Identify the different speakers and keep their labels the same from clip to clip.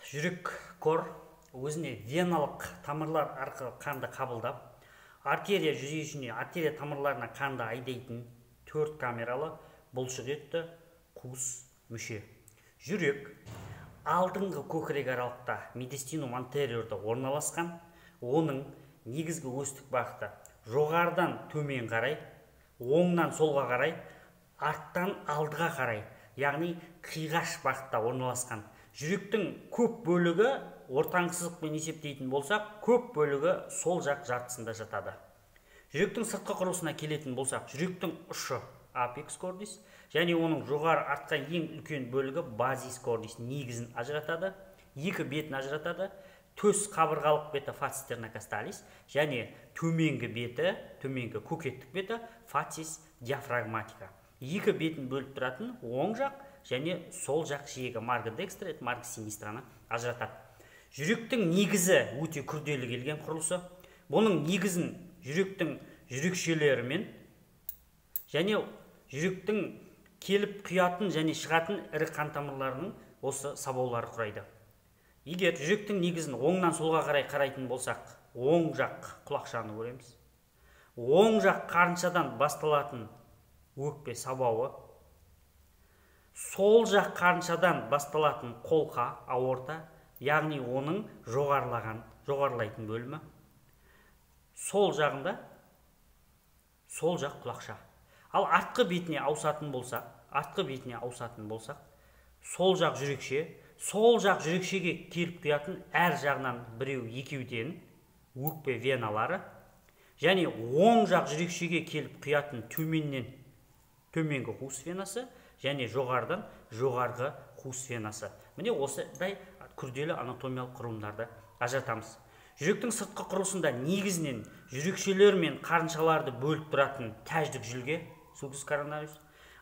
Speaker 1: Жүрек кор өзіне веналық тамырлар арқылы қанды қабылдап, артерия жүйесіне, артерия тамырларына қанды айдайтын 4 камералы бұлшық етті қуыс мүше. Жүрек алдыңғы көкірек аралықта медистинум антериорда орналасқан. Оның негізгі өстік бағыты жоғарыдан төмен қарай, оңнан солға қарай, арттан алдыға қарай, яғни қиғаш бағытта орналасқан. Жүректің көп бөлігі ортаңғы сызықпен есептейтін болсақ, көп бөлігі сол жақ жартысында жатады. Жүректің сыртқы құрылысына келетін болсақ, жүректің ұшы apex cordis және оның жоғары артқа ең үлкен бөлігі basis cordis негізін ажыратады, екі бетін ажыратады. Төс қабырғалық беті facies sternocostalis және төменгі беті, төменгі көкеттік беті facies diaphragmatica. Екі бетін бөліп тұратын оң жақ және сол жақ жиегі margo dextra et margo sinistrаны ажыратады. Жүректің негізі өте күрделі келген құрылысы. Бұның негізін жүректің жүрекшелерімен және жүректің келіп құятын және шығатын ірі қан тамырларының осы сабаулары құрайды. Егер жүректің негізін оңнан солға қарай қарайтын болсақ, оң жақ құлақшаны көреміз. Оң жақ қарыншадан басталатын өкпе сабауы, сол жақ қарыншадан басталатын қолқа, аорта, яғни оның жоғарылайтын бөлімі, сол жағында сол жақ құлақша. Ал артқы бетіне ауысатын болсақ, сол жақ жүрекше, сол жақ жүрекшеге келіп құятын әр жағынан біреу екеуден өкпе веналары және оң жақ жүрекшеге келіп құятын төменнен төменгі қуыс венасы және жоғарыдан жоғарғы қуыс венасы. Міне осындай күрделі анатомиялық құрылымдарды ажыратамыз. Жүректің сыртқы құрылысында негізінен жүрекшелер мен қарыншаларды бөліп тұратын тәждік жүлге, sulcus coronarius,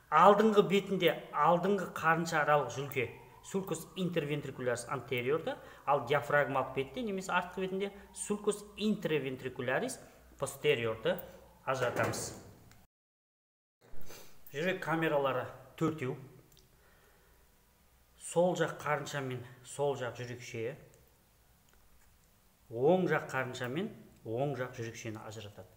Speaker 1: алдыңғы бетінде алдыңғы қарынша аралық жүлге, sulcus interventricularis anteriorda, ал диафрагмалық бетте немесе артқы бетінде sulcus intraventricularis posteriorды ажыратамыз. Жүрек камералары төртеу. Сол жақ қарынша мен сол жақ жүрекше, оң жақ қарынша мен оң жақ жүрекшені ажыратады.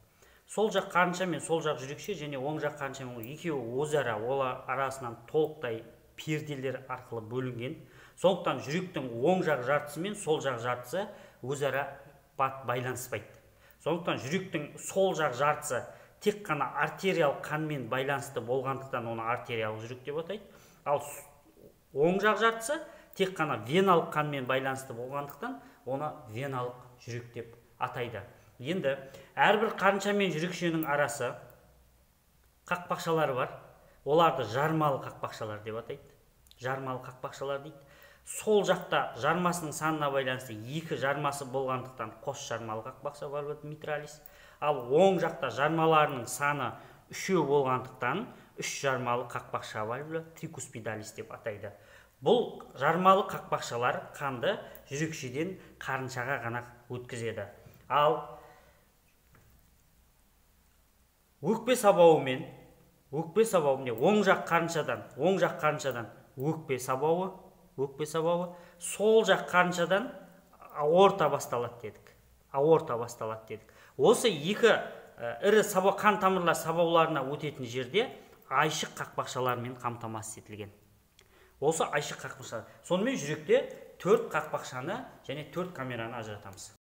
Speaker 1: Сол жақ қарынша мен сол жақ жүрекше және оң жақ қарынша мен екеуі өзара олар арасынан толықтай перделер арқылы бөлінген. Сондықтан жүректің оң жақ жартысы мен сол жақ жартысы өзара байланыспайды. Сондықтан жүректің сол жақ жартысы тек қана артериялық қанмен байланысты болғандықтан оны артериялық жүрек деп атайды. Ал оң жақ жартысы тек қана веналық қанмен байланысты болғандықтан оны веналық жүрек деп атайды. Енді әрбір қарынша мен жүрекшенің арасы қақпақшалары бар. Оларды жармалы қақпақшалар деп атайды. Жармалы қақпақшалар дейді. Сол жақта жармасының санына байланысты екі жармасы болғандықтан қос жармалы қақпақша valva mitralis. Ал оң жақта жармаларының саны үшеу болғандықтан үш жармалы қақпақша valva tricuspidalis деп атайды. Бұл жармалы қақпақшалар қанды жүрекшеден қарыншаға ғана өткізеді. Ал өкпе сабауымен оң жақ қарыншадан өкпе сабауы, сол жақ қарыншадан аорта басталады дедік. Осы екі ірі қан тамырлар сабауларына өтетін жерде айшық қақпақшалармен қамтамасыз етілген. Осы айшық қақпақшалар. Сонымен жүректе 4 қақпақшаны және 4 камераны ажыратамыз.